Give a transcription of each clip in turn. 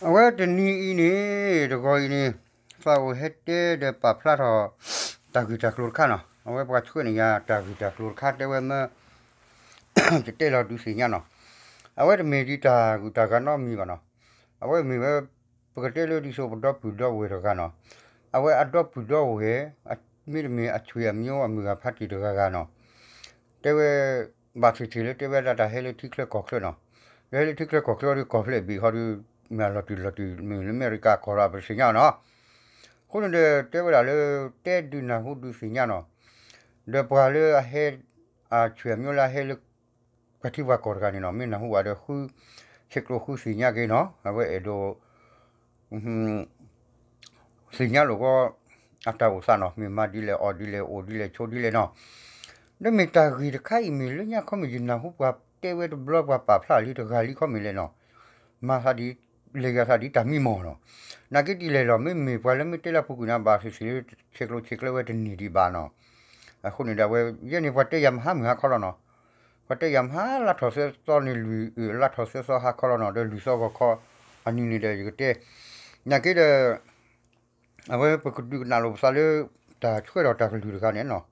အဝဲတနံၤအံၤန့ၣ် တဂီၤအံၤန့ၣ် သးအိၣ်ဟဲတဲဒီးပာ်ဖျါထီၣ် တၢ်ဂ့ၢ်တၢ်ကျိၤတခါနီၤ. အဝဲပှၤဆှၢန့ၢ်ယၤတၢ်ဂ့ၢ်တၢ်ကျိၤတခါ တဲဝဲမ့ၢ် ယတဲလီၤဒုးသ့ၣ်ညါနီၤ. အဝဲတမ့ၢ်ဒ်တၢ်ဂုၤတၢ်ဂၤနီတမံၤဘၣ်နီၤ. အဝဲမ့ၢ်ဝဲ ပကတဲလၢဒ်သိးပဒီပုၢ်ဒီဝဲၢ်တဂၤနီၤ. အဝဲအဒီပုၢ်ဒီဝဲၢ် မ့တမ့ၢ်အဆွေအမျိုးအမုၢ်ဂၤဖးတံၢ်တဂၤဂၤနီၤ. တဲဝဲ ဘၣ်သ့ၣ်သ့ၣ်လၢတဲဝဲဒၣ်တၢ်ဟဲလၢထံချၢကီၢ်ချၢနီၤ. ဒီးဟဲလၢထံချၢကီၢ်ချၢဒီးကီၢ်ဖျဲၣ်ဘ့ၣ်ဃီဒီး မ့ၢ်အလီၤတံၢ်လီၤတံၢ် မ့ၢ်လၢအမဲရကၤကီၢ်ဒီးပတသ့ၣ်ညါနီၤ. အဃိန့ၣ်ဒီးတဲဝဲဒၣ်လၢ တဲဒုးနၢ်ဟူဒုးသ့ၣ်ညါနီၤ. ဒီးပှၤလၢအဟဲ အဆွေမျိုးလၢအဟဲလၢ ပှၤထံပှၤကီၢ်တဂၤန့ၣ်နီၤ မ့ၢ်နၢ်ဟူဘၣ်ဒီးဃု ဆဲးကျိးဃုသ့ၣ်ညါက့ၤနီၤ. အဝဲအဲၣ်ဒိး သ့ၣ်ညါလိာ်ကီ အတၢ်အိၣ်သးနီၤ မ့ၢ်မၤဒ်လဲၣ်အီၣ်ဒ်လဲၣ်အိၣ်ဒ်လဲၣ်ဆိးဒ်လဲၣ်နီၤ. ဒီးမ့ၢ်တၢ်ဂ့ၢ်တခါအံၤမ့ၢ်လၢညါခီမ့ၢ်ယနၢ်ဟူပှၤတဲဝဲတဘျီပှၤပာ်ဖျါလံတဂၤလံခီမ့ၢ်လဲၣ်နီၤ. မၤသးဒ် လဲၤယၤသးဒ်တၢ်မံမီၢ်နီၤ. နာ်က့ဒ်လဲၣ်လီၤ မ့မ့ၢ်ပှၤလၢမ့ၢ်တဲလၢအပူၤကွံာ်န့ၣ် ဘၣ်သ့ၣ်သ့ၣ်လၢ ဆဲးကျိးဆဲးကျၢဝဲတန့ၢ်ဒံးဘၣ်နီၤ. အဃိန့ၣ်ဒီးအဝဲ ယဲန့ၣ်ပှၤတဲယၤမဟါမုၢ်ဟါခီလီၤနီၤ. ပှၤတဲယၤမဟါလါထီၣ်သၢသီန့ၣ်လွံၢ် လါထီၣ်သၢသီဟါခီလီၤနီၤ ဒီးလွံၢ်သီဂီၤခီ အနံၤန့ၣ်ဒီးယကတဲ နာ်က့ဒီး အဝဲပကဒုးကနၣ်လိာ်ပသးလၢ တၢ်ဆှၢဒီးတၢ်ကလုၢ်တဂၤန့ၣ်နီၤ.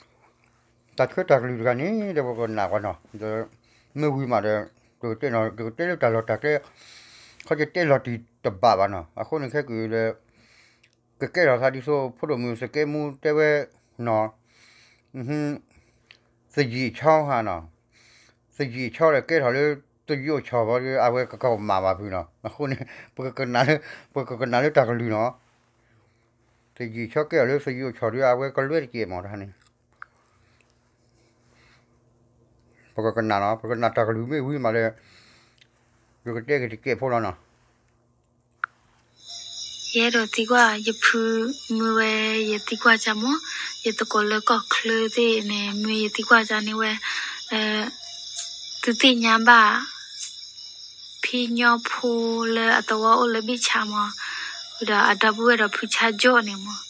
တၢ်ဆှၢတၢ်ကလုၢ်တဂၤန့ၣ် ဒီးပကနၣ်ပှၤနီၤ ဒီးမ့ၢ်ဝံၤမးဒီး ပကတဲနီၤ ပကတဲလၢတၢ်လီၢ်တၢ်ကျဲ ခီကတဲလီၤတံၢ်တဘၣ်ဘၣ်နီၤ. အဃိန့ၣ်ခဲကုၢ်ဒီး ကကဲထီၣ်သးဒ်သိး ဖိဒိၣ်မုၣ်သကဲမူတဲဝဲနီၤ သယံၣ်ဆီဧါနီၤ, သယံၣ်ဆီဒီးကဲထီၣ်လၢ သယံၣ်အိၣ်ဆီၣ်ဘၣ်ဒီး အဝဲကကမၣ်ဘၣ်ဖုးနီၤ. အဃိန့ၣ် ပကကနၣ်လၢ ပကကနၣ်လၢတၢ်ကလုၢ်နီၤ. သယံၣ်ဆီကဲထီၣ်လၢသယံၣ်အိၣ်ဆီၣ်ဒီး အဝဲကလွဲတကဲးမးတၢ်န့ၣ် ပကကနၣ်နီၤ, ပကနၣ်တၢ်ကလုၢ်မ့ၢ်ဝံၤမးဒီး ယကတဲက့ၤတကဲးဖိလီၤနီၤ. ယအဲၣ်ဒိးသံကွၢ် ယဖုမ့ၢ်ဝဲ ယသံကွၢ်ကါမး, ယသကိးလၢကီၢ်ချၢသ့ၣ်န့ၣ် မ့ၢ်ယသံကွၢ်ကါန့ၣ်ဝဲ သုသ့ၣ်ညါဘၣ် ဖံညီဖိလၢအသဝီအိၣ်လၢဘ့ၣ်ဆၣ်မး, ဒီးအဒီပုၢ်ဝဲၢ်ဒီးဖုဆါကၠီၣ်န့ၣ်မး,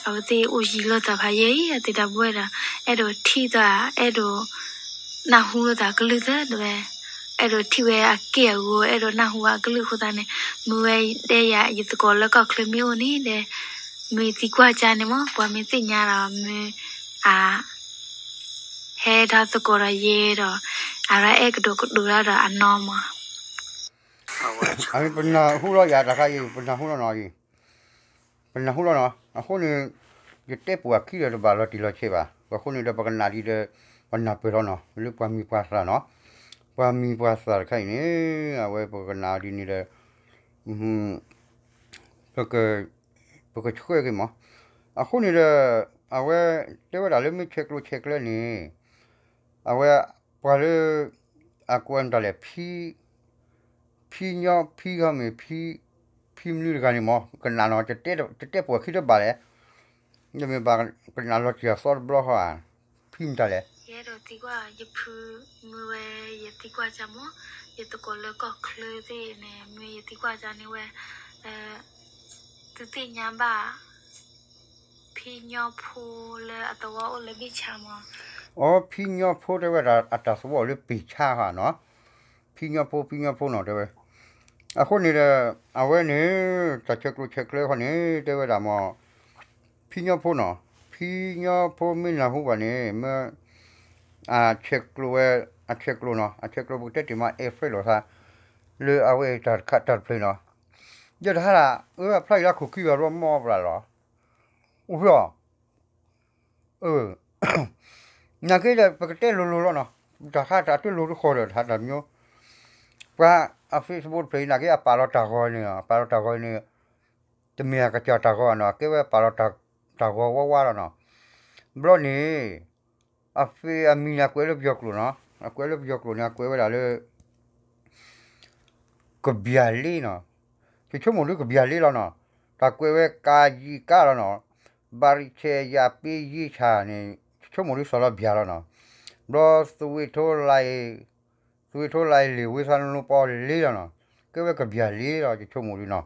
အဝဲသ့ၣ်အိၣ်ယံၤလိာ်သးဖးယံာ်အံၤ အသ့ၣ်ဒီပုၢ်ဝဲၢ်ဒီး အဲၣ်ဒိးထံၣ်သး အဲၣ်ဒိး နၢ်ဟူလိာ်သးကလုၢ်သၢတဝဲ, အဲၣ်ဒိးထံၣ်ဝဲအက့ၢ်အဂီၤ အဲၣ်ဒိးနၢ်ဟူအကလုၢ်အဃိသတးန့ၣ် မ့ၢ်ဝဲတဲယၤ ယသကိးလၢကီၢ်ချၢမ့ၢ်အိၣ်န့ၣ်ဒီး မ့ၢ်သံကွၢ်ကါန့ၣ်မး ပှၤမ့ၢ်သ့ၣ်ညါဒီးမ့ၢ်အ ဟဲဒီးသကိးဒီးယဲဒီး အရၢအဲၣ်ကဒိးကဒိးတၢ်ဒီးအနီၢ်မး. ပနၢ်ဟူလီၤယၤတခါအံၤ ပနၢ်ဟူလီၤနီၤအံၤ, ပနၢ်ဟူလီၤနီၤ. အဃိန့ၣ် ယတဲပိာ်အခံဒီးတဘၣ်လီၤတံၢ်လီၤဆဲးဘၣ်. အဃိန့ၣ်ဒီးပကနၣ်ဒ်ဒီး ပနၢ်ပၢၢ်လီၤနီၤ လၢပှၤမံၤပှၤသၣ်နီၤ, ပှၤမံၤပှၤသၣ်တခါအံၤန့ၣ် အဝဲပကနၣ်ဒ်န့ၣ်ဒီး ပက ပကဆှၢက့ၤမး. အဃိန့ၣ်ဒီး အဝဲတဲဝဲဒၣ်လၢမ့ၢ်ဆဲးကျိးဆဲးကျၢန့ၣ် အဝဲပှၤလၢ အကိးဝဲမတၤလဲၣ် ဖံ ဖံညီ ဖံခီမ့ၢ် ဖံ ဖံမနုၤတဂၤန့ၣ်မး ကနၣ်နီၤ တတဲပိာ်အခံတဘၣ်လဲၣ်. ယမ့ၢ်ဘၣ်ကနၣ်လီၤတံၢ်အသီတဘျီဃီဧါ, ဖံမတၤလဲၣ်. ယအဲၣ်ဒိးသံကွၢ် ယဖုမ့ၢ်ဝဲ ယသံကွၢ်ကါမး, ယသကိးလၢကီၢ်ချၢသ့ၣ်န့ၣ် မ့ၢ်ယသံကွၢ်ကါန့ၣ်ဝဲ သုသ့ၣ်ညါဘၣ် ဖံညီဖိလၢအသဝီအိၣ်လၢဘ့ၣ်ဆၣ်မး. အိ ဖံညီဖိတဲဝဲဒၣ်အတၢ်သဝီအိၣ်လၢဘ့ၣ်ဆၣ်ဃီနီၤ, ဖံညီဖိ ဖံညီဖိနီၤတဲဝဲ. အဃိန့ၣ်ဒီး အဝဲန့ၣ် တၢ်ဆဲးကျိးဆဲးကျၢဃီန့ၣ် တဲဝဲဒၣ်မး ဖံညီဖိနီၤ, ဖံညီဖိမ့ၢ်နၢ်ဟူဘၣ်န့ၣ် မ့ၢ် အဆဲးကျိးဝဲ အဆဲးကျိးနီၤ အဆဲးကျိးပကတဲတ့ၢ်မး အဲၣ်ဖျဲၣ်လိာ်သး လၢအဝဲအံၤတၢ်တခါတၢ်တဖျၢၣ်နီၤ. ယတဟါဒၣ် အၢ အဖျါအံၤလၢခိၣ်ခံဘၣ်ဘျီမီၢ်ပျၢ်လီၤ. အိၣ်ဖျီၣ် နာ်က့ဒီးပကတဲလိၤလိၤလီၤနီၤ, တၢ်ခါတၢ်တလိၤတဃီဒီးတၢ်တမျိုး, ပှၤအ Facebook တဖျၢၣ်အံၤ နာ်က့အပာ်လီၤတၢ်ဂီၤန့ၣ် ပာ်လီၤတၢ်ဂီၤန့ၣ် တမ့ၢ်အကစၢ်တၢ်ဂီၤဘၣ်နီၤ, အကဲဝဲပာ်လီၤတၢ်ဂီၤဝါဝါလီၤနီၤ. ဘျီန့ၣ် အ Facebook အမံၤန့ၣ် အကွဲးလၢပယီၤကျိာ်နီၤ, အကွဲးလၢပယီၤကျိာ်န့ၣ် အကွဲးဝဲဒၣ်လၢ ကဘျၣ်လ့နီၤ, ယဆိကမိၣ်ဒ်ကဘျၣ်လ့လီၤနီၤ, တၢ်ကွဲးဝဲကါယံကါလီၤနီၤ, ဘၣ်ရံၣ်ဆဲးယၣ်ပ့ယ့ဆၣ်န့ၣ် ယဆိကမိၣ်ဒ်စီၤလီၤဘျၣ်လီၤနီၤ, ဘျီသဝ့ထိလၢ သဝ့ထိလၢလ့ၣ်ဝ့သးနလိပီလ့လီၤနီၤ, ကဲဝဲကဘျၣ်လ့လီၤ ယဆိကမိၣ်ဒ်နီၤ,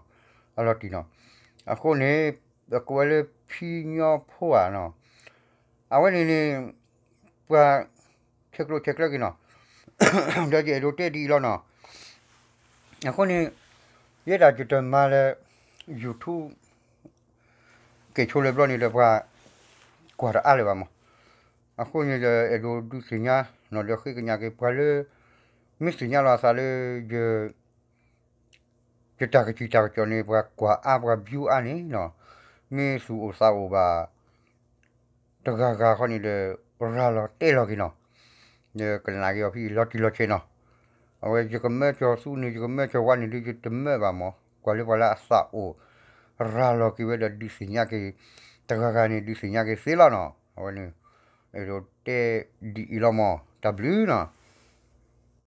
အလီၤတံၢ်နီၤ, အဃိန့ၣ် အကွဲးလၢဖံညီဖိဧါနီၤ, အဝဲန့ၣ်န့ၣ် ပှၤ ဆဲးကျိးဆဲးကျၢက့ၤနီၤ, ဒီးယအဲၣ်ဒိးတဲဒ်အံၤလီၤနီၤ, အဃိန့ၣ် ယဲဒၣ်ယတမၤလၢ YouTube ကဲၣ်ဆိလၢၤဘျီန့ၣ်ဒီး ပှၤကွၢ်တအါလၢၤဘၣ်မး. အဃိန့ၣ်ဒီး အဲၣ်ဒိးဒုးသ့ၣ်ညါနီၤ ဒီးဃ့ကညးက့ၤပှၤလၢ မ့ၢ်သ့ၣ်ညါလီၤအသးလၢ ယတၢ်ကစံၣ်တၢ်ကစီၣ်န့ၣ် ပှၤကွၢ်အါပှၤ view အါန့ၣ်နီၤ, မ့ၢ်သူၣ်အိၣ်သးအိၣ်ဘၣ် တဂၤဂၤဃီန့ၣ်ဒီး ရၤလီၤတဲလီၤက့ၤနီၤ, ဒီးကနၣ်က့ၤအီၤဖဲအံၤလီၤတံၢ်လီၤဆဲးနီၤ. အဝဲယကမၢကၠီၤသူန့ၣ် ယကမၢကၠီၤဝါန့ၣ်ဒီး ယတမၢဘၣ်မး, ကွၢ်လၢပှၤလၢအသးအိၣ် ရၤလီၤက့ၤဝဲဒီးဒုးသ့ၣ်ညါက့ၤ တဂၤဂၤန့ၣ် ဒုးသ့ၣ်ညါက့ၤသ့လီၤနီၤ. အဝဲန့ၣ် အဲၣ်ဒိးတဲဒ်အံၤလီၤမး, တၢ်ဘျုးနီၤ.